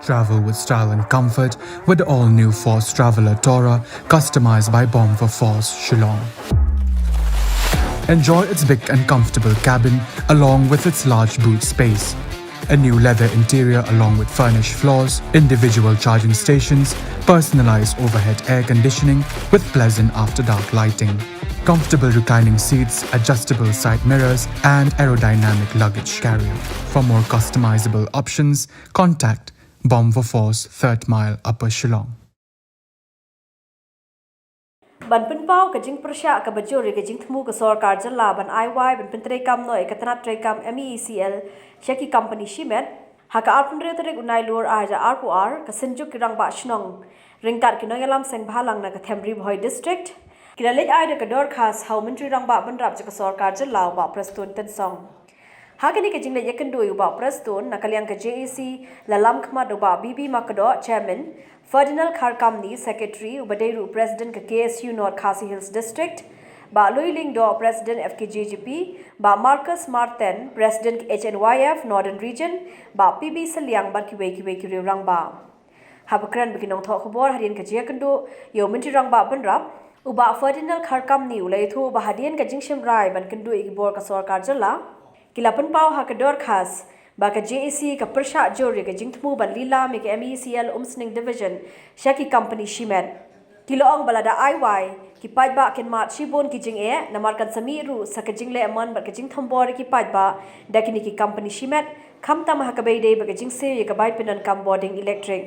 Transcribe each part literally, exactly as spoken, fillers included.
Travel with style and comfort with the all-new Force Traveler Tourer, customized by Bomb for Force, Shillong. Enjoy its big and comfortable cabin along with its large boot space. A new leather interior along with furnished floors, individual charging stations, personalized overhead air conditioning with pleasant after dark lighting. Comfortable reclining seats, adjustable side mirrors, and aerodynamic luggage carrier. For more customizable options, contact Bomb for Force, Third Mile, Upper Shillong. Ban pynpaw ka jingpyrshah kaba jur ïa ka jingthmu ka sorkar jylla ban ai wai ban pyntreikam noh ïa ka tnat treikam M E E C L sha ki company shimet, ha ka arphew hynriew tarik u Nailur arhajar arphew ar, ka Synjuk ki Rangbah Shnong ryngkat ki nongïalam seng bhalang na ka Them Ri Bhoi District ki la leit ai da ka dorkhas ha u Myntri Rangbah Bynrap jong ka sorkar jylla u Bah Prestone Tynsong. Ha kane ka jingleit ïakynduh ïa u Bah Prestone, na ka liang ka J A C la lam khmat da u Bah B B Makdoh, Chairman, Ferdinand Kharkamni, Secretary, uba dei ruh u President ka K S U North Khasi Hills District, Bah Lui Lyngdoh, President F K J G P, Bah Marcus Marten, President H N Y F Northern Region, Bah P B Sylliang bad kiwei kiwei ki riew rangbah. Haba kren bad ki nongthoh khubor hadien ka jingïakynduh ïa u Myntri Rangbah Bynrap, u Bah Ferdinand Kharkamni u la ïathuh ba hadien ka jingshim rai ban kynduh ïa ki bor ka sorkar jylla, ki la pynpaw ha ka dorkhas ba ka J A C ka pyrshah jur ïa ka jingthmu ban lilam ïa ka M E E C L Umsning Division sha ki company shimet. Ki la ong ba lada ai wai, ki paidbah kin mad shibun ki jingeh, namar kan sa mih ruh sa ka jingleh mon bad ka jingthombor ïa ki paidbah da kine ki company shimet, khamtam ha kaba ïadei bad ka jingsiew ïa ka bai pyndonkam bording electric.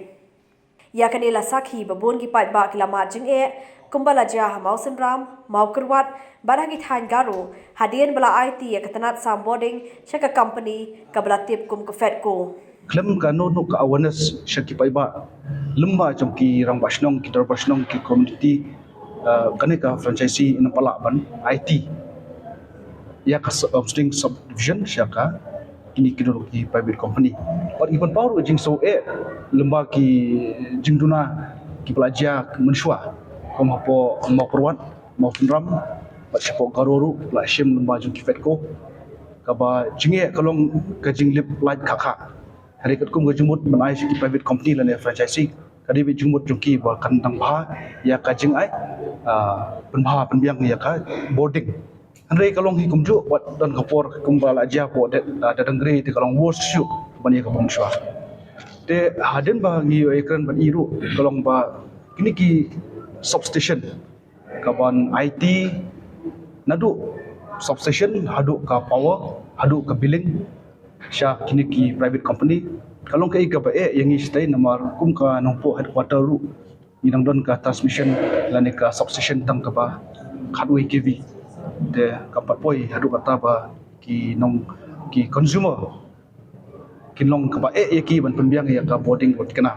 Ïa kane la sakhi ba bun ki paidbah ki la mad jingeh, kumba la jia ha Mawsynram, Mawkyrwat, bad ha ki thaiñ Garo, hadien ba la aiti ïa ka tnat sam bording sha ka company kaba la tip kum ka Fedco. Khlem kano kano ka awareness sha ki paidbah, lymda jong ki rangbah shnong, ki dorbar shnong, ki community, kane ka franchisee ym pat lah ban aiti ïa ka Umsning Subdivision sha ka kine ki don ki private company. Bad ki pynpaw ruh jingsngew eh lymda ki jingduna kiba la jia mynshuwa, kum hapoh Mawkyrwat, Mawsynram, bad shapoh Garo ruh la shim lymda jong ki Fedco. Kaba jingeh ka long ka jinglip lait khakha. Hynrei katkum ka jingmut ban ai sha ki private company lane franchisee, ka dei beit jingmut jong ki ba kan dang bha ïa ka jingai pynbha pynbiang ïa ka bording. Hynrei ka long hi kumjuh wat don ka por kumba la jia hapoh Dadang Gre te ka long worse shuh ban ïa kaba mynshuwa. Te hadien ba ngi ïoh ïakren bad i ruh ka long ba kine ki substation kaban aiti naduh substation haduh ka power haduh ka billing sha kine ki private company, ka long kaei kaba eh ïa ngi shatei namar kum ka Nongpoh headquarter ruh ngi dang don ka transmission lane ka substation tang kaba khatwei K V. Te kam pat poi haduh katta ba ki nong ki consumer kin long kaba eh ïa ki ban pynbiang ïa ka bording bad kane.